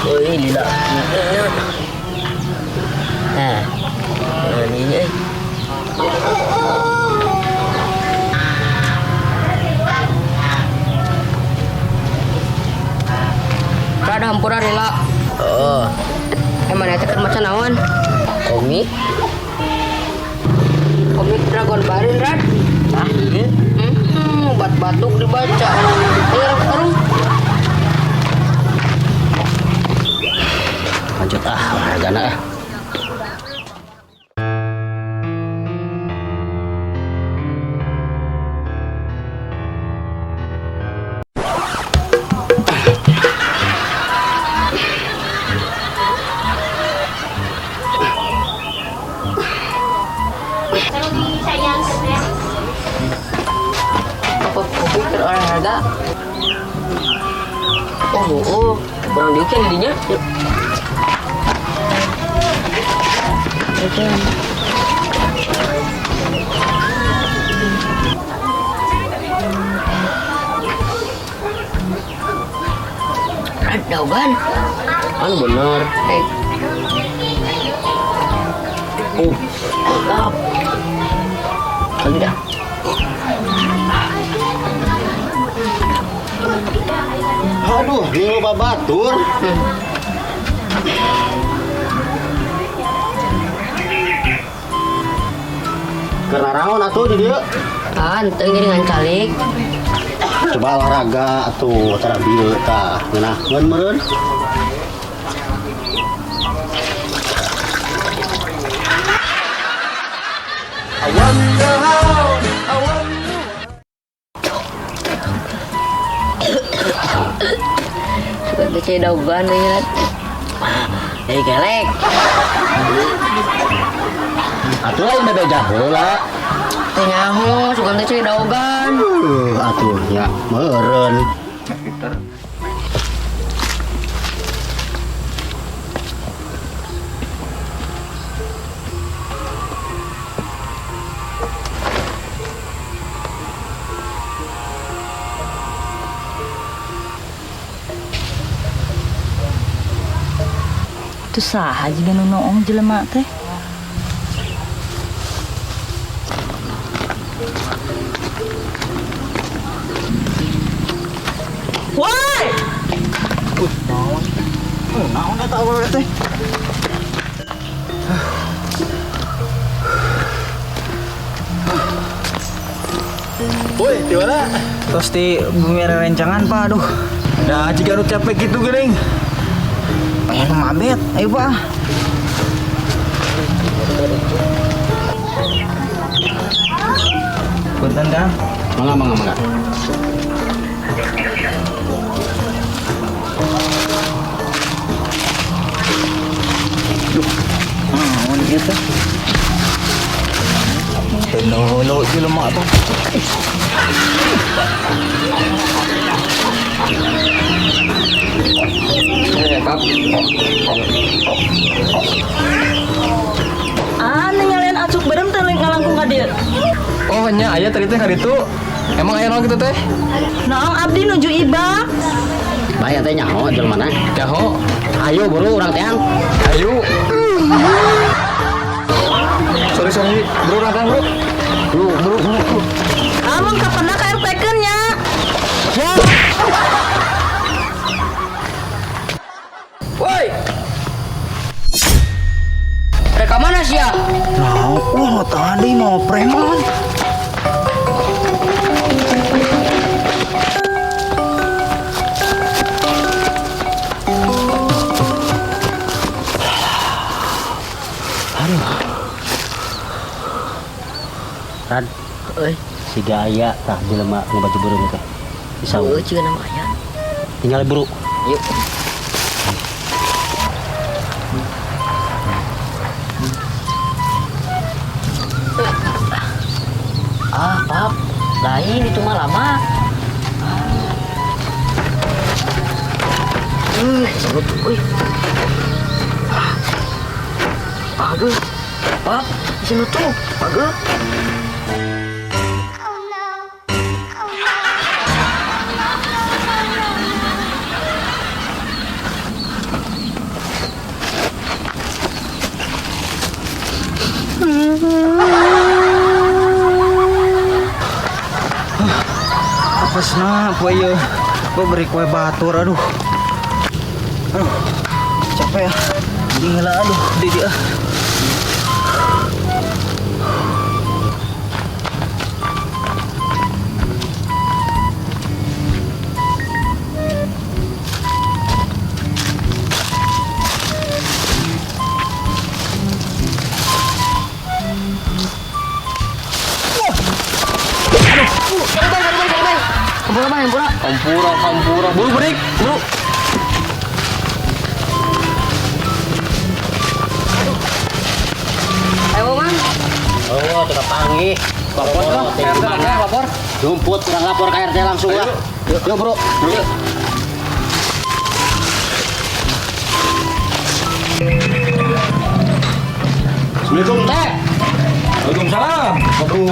Euy, lila. Nah. Nah, ini euy. Rada hampura lila. Oh, Emang eta keur maca naon? Komik? Komik Dragon Barin, Rad. Ah, iya. Obat batuk dibaca. Ayo, terus. Lanjut ah, olahragana ah. Apa kopi keur olahraga? Oh, kurang diukin dinya. Yuk. Rad, daogan. Kan bener. Eh, Mantap. Kali dah. Aduh, ini loba batur. Keur naraon atuh di dieu? Ah, henteu jadi ngancalik. Coba olahraga atuh tara bieu tah. Ngeunaheun meureun. Suka teh daogan euy, Rad. Eh, kelek. Atuh lain bebeja heula. Teu nyaho, suka teh daogan. Atuh nya meureun. Itu saha jiga nu noong jelema teh. Woi! Naon? Naon eta awewe teh? Woi, di mana? Terus di bumi rencangan, Pak, aduh. Nah, jika nu capek gitu geuning. Pengen mabet, ayo Pak. Punten, Kang. Mangga, mangga, mangga. Naon ieu teh? Teu jelema tuh. Kap. Ah, ningalian acuk berem teh ngalangkung ka dieu. Oh nya aya tadi teh ka ditu. Emang aya naon kitu teh? Noong abdi nuju ibak. Bahaya teh nyaho jelema na. Nyaho. Ayo buru urang teang. Ayo. Sorry sorry, bro urang teang bro. Buru buru buru. Amun kapan ka RT-keun nya. Woi. Rek ka mana sia? Nah, wah tadi mau preman. Aduh. Rad, Euy, siga aya tah jelema nu baju beureum teh. Bisa heueuh ciga nama aya. Tinggal buru. Yuk. Ah, Pap. Lain itu mah lama. Sebut, euy. Aduh. Pap, di sini tuh. Aduh. Apesna poe ieu. Beuberik we batur aduh. Aduh. Capek ah. Dingin lah aduh di dia. Hampura, hampura. Buru break, buru. Ayo, Mang. Oh, teu panggih. Lapor lah, RT lapor. Jumput kurang lapor ke RT langsung lah. Yuk, bro. Yuk. Assalamualaikum, Teh. Waalaikumsalam. Aduh.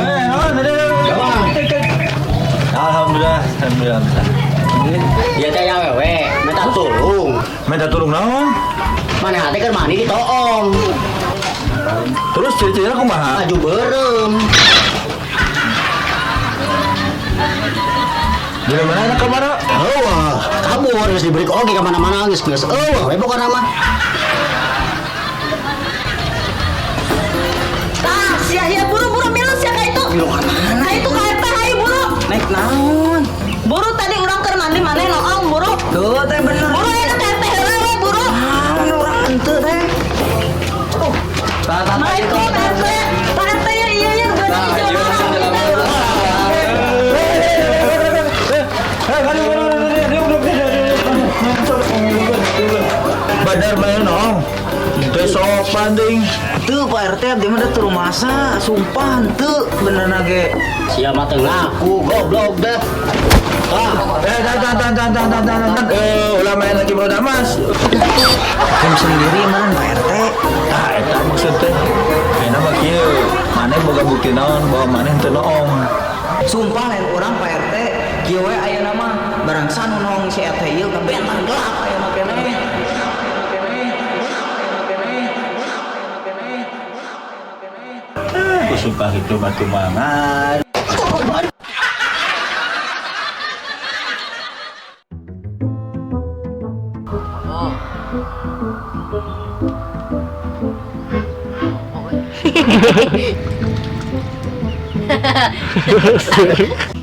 Alhamdulillah, alhamdulillah. Ya teh ya wewe, minta tolong. Minta tolong naon? Mana hati kan mani ditoong. Terus ciri-cirinya kumaha? Maju berem. Di mana anak kamara? Eueuh, kabur geus diberi oge ka mana-mana geus geus eueuh we pokona mah. Tah, sia ya buru-buru milu sia ka itu. Milu ka mana? Ka itu ka RT hayu buru. Naik naon? Buru tadi urang keur mandi maneh noong buru. Tuh teh bener. Buru ayeuna ka RT heula we buru. Naon urang henteu teh. Tah, tah, Naik ke RT. Pak RT ya iya iya berarti Nah, iya, jalan. Badar main nong. Teu sopan ding. Tuh Pak RT abdi mah da teu rumasa, sumpah henteu bener ge. Sia mah teu ngaku goblok deh. Ah, Eh, tahan, tahan, tahan, tahan, tahan, tahan, tahan. Ulah main lagi bro Damas. Tim sendiri mana Pak RT? Tah, eta maksud teh. Ayeuna mah kieu, maneh boga bukti naon bahwa maneh teu noong. Sumpah lain urang Pak RT, kieu we ayeuna mah barang sanu noong si RT ieu kabentar gelap ayeuna keneh. Aku sumpah itu batu mangan.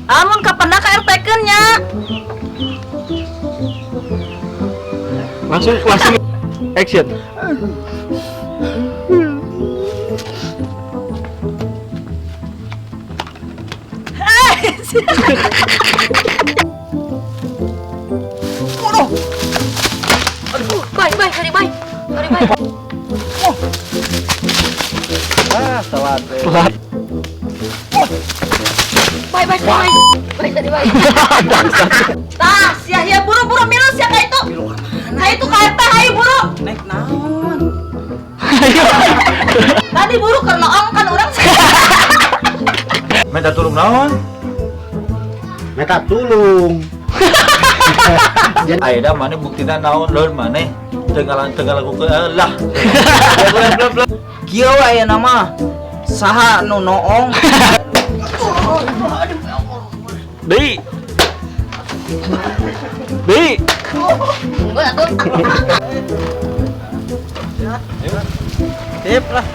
Amun kapendak ka RT keun nya. Langsung, langsung action. Bye, bye, sorry, bye. Sorry, bye. Ah, telat. Telat. Bye, bye, bye. Bye, sorry, bye. Tah, sia ya buru-buru milu sia ka itu. Ka itu ka RT hayu buru. Naik naon? Tadi buru keur noong kan urang. Minta tolong naon? minta tulung. Ayeuna maneh buktina naon leun maneh teu ngalang teu ngalakukeun lah. Kieu we ayeuna mah saha nu noong? Deui. Deui. Enggak atuh. Sip lah.